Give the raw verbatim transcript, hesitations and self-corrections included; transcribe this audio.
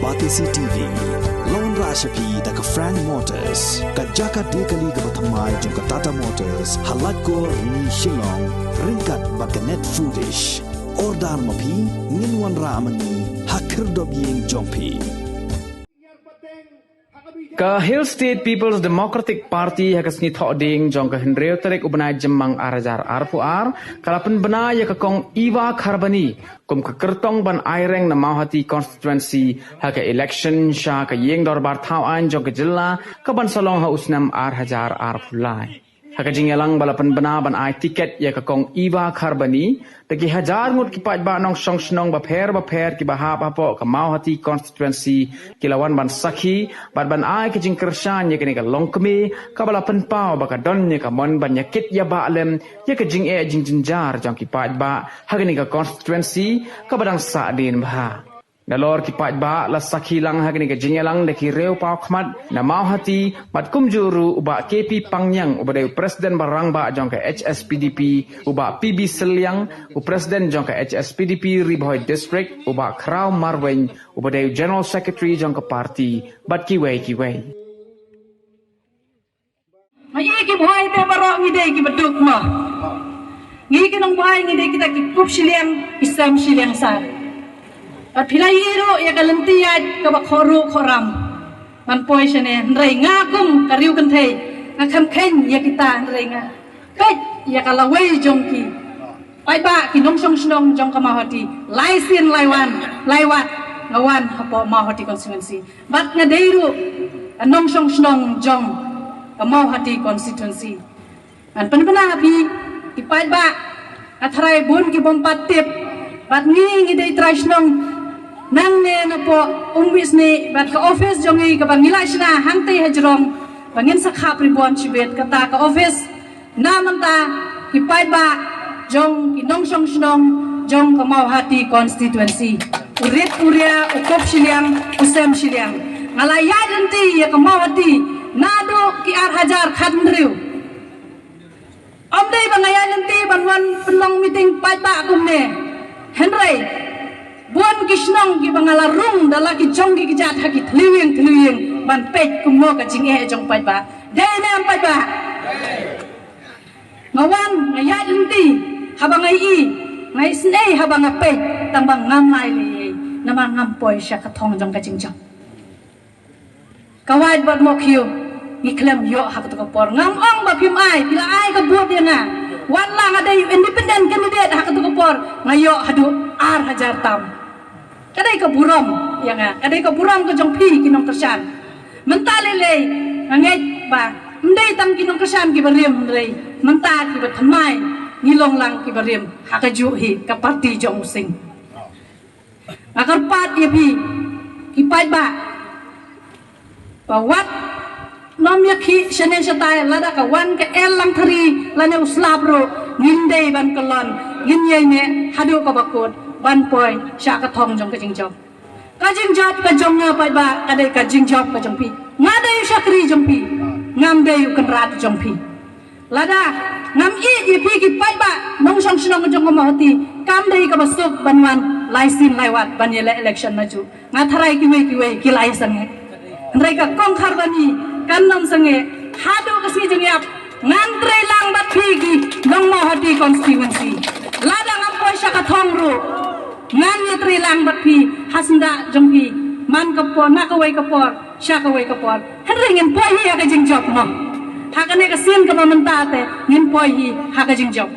Batesi T V. Lawan rashapi da ka Frank Motors, ka jaka dekali kaba thymmai jong ka Tata Motors, ha Laitkor ni Shillong, ryngkat bad ka Net Foodish. Order ma phi, ngin wanrah ma ngi ha khyrdop ïing jong phi. Ka Hill State People's Democratic Party ha ka sngi Thohdieng jong ka hynriew tarik u bnai Jymmang ar hajar arphew ar, ka la pynbna ïa ka Kong Eva Kharbani kum ka kyrtong ban aireng na Mawhati Constituency ha ka election sha ka ïing dorbar thaw aiñ jong ka jylla ka ban sa long ha u snem ar hajar arphew lai. Ha ka jingïalang ba la pynbna ban ai tiket ïa ka Kong Eva Kharbani, da ki hajar ngut ki paidbah nongshong shnong bapher bapher kiba hap hapoh ka Mawhati Constituency ki la wan ban sakhi bad ban ai ka jingkyrshan ïa kane ka longkmie kaba la pynpaw ba ka don ïa ka mon ban ïakit ïabah lem ïa ka jingeh jingjynjar jong ki paidbah ha kane ka constituency kaba dang sahdien bha. Nalor ki paidbah la sakhi lang ha kane ka jingïalang da ki riewpawkhmat na Mawhati bad kumjuh ruh u Bah K P Pangniang uba dei u President ba rangbah jong ka H S P D P, u Bah P B Sylliang u President jong ka H S P D P Ri Bhoi District, u Bah Khraw Marwein uba dei u General Secretary jong ka party bad kiwei kiwei. Ngi ki Bhoi te baroh ngi dei kiba duk mo. Ngi ki nong Bhoi ngi dei kita ki kup shiliang, ki sem shiliang sar. Bad phi la ïohi ruh ïa ka lynti ïaid kaba khohruh khohram ban poi shane, hynrei nga kum ka riew kynthei nga khlem kheiñ ïa kita, hynrei nga peit ïa ka lawei jong ki paidbah ki nongshong shnong jong ka Mawhati. Lai sien lai wan, lai wat nga wan hapoh Mawhati constituency. Bad nga dei ruh ka nongshong shnong jong ka Mawhati constituency. Ngan pynbna ha phi ki paidbah, nga tharai bun ki bym pat tip, bad ngi ngi dei trai shnong nangne napoh Umwisni, bad ka office jong ngi kaba ngi la shna hangtei ha jrong ba ngin sa khap ribon shibit, kata ka office na mynta ki paidbah jong ki nongshong shnong jong ka Mawhati constituency. U rit u ria, u kup shiliang, u sem shiliang. Nga la ïaid lynti ïa ka Mawhati naduh ki ar hajar khathynriew. Ym dei ba nga ïaid lynti ban wan pynlong meeting paidbah kumne, hynrei bun ki shnong kiba nga la rung da la ki jong ki kjat ha ki thliew ïing thliew ïing ban peit kumno ka jingeh jong paidbah. Dei ne em paidbah? Nga wan, nga ïaid lynti, haba nga ïohi, nga isynei haba nga peit, tang ba ngam ai lei, namar ngam poi sha ka thong jong ka jingjop. Ka wait bad mo khiew ngi khlem ïoh ha kato ka por. Ngam ong ba phim ai, phi la ai ka vote ïa nga. Wat la nga dei independent candidate ha kato ka por, nga ïoh haduh ar hajar tam. Ka dei ka burom ïa nga, ka dei ka burom ka jong phi ki nongkyrshan. Mynta lei lei nga ngeit ba ym dei tang ki nongkyrshan kiba rim, hynrei mynta kiba thymmai ngi long lang kiba rim ha kajuh hi ka party jong u Sing. Nga kyrpad ïa phi ki paidbah ba wat nym ïakhih shane shatai, lada ka wan ka el langthari lane u slap ruh ngin dei ban kyllon, ngin ïaineh haduh kaba kut ban poi sha ka thong jong ka jingjop. Ka jingjop ka jong nga paidbah ka dei ka jingjop ka jong phi. Nga dei u shakri jong phi, ngam dei u kynrad jong phi. Lada ngam ïeit ïa phi ki paidbah nongshong shnong jong ka Mawhati, kam dei kaba suk ban wan lai sien lai wat ban ïaleh election najuh. Nga tharai kiwei kiwei ki la ïasangeh, hynrei ka Kong Kharbani kan nym sangeh. Haduh ka sngi jingïap ngan trei lang bad phi ki nong Mawhati constituency. Lada ngam poi sha ka thong ruh ngan ïatrei lang bad phi ha syndah jong phi, man ka por na kawei ka por sha kawei ka por. Hynrei ngin poi hi ha ka jingjop mo. Ha kane ka sien kaba mynta te ngin poi hi ha ka jingjop.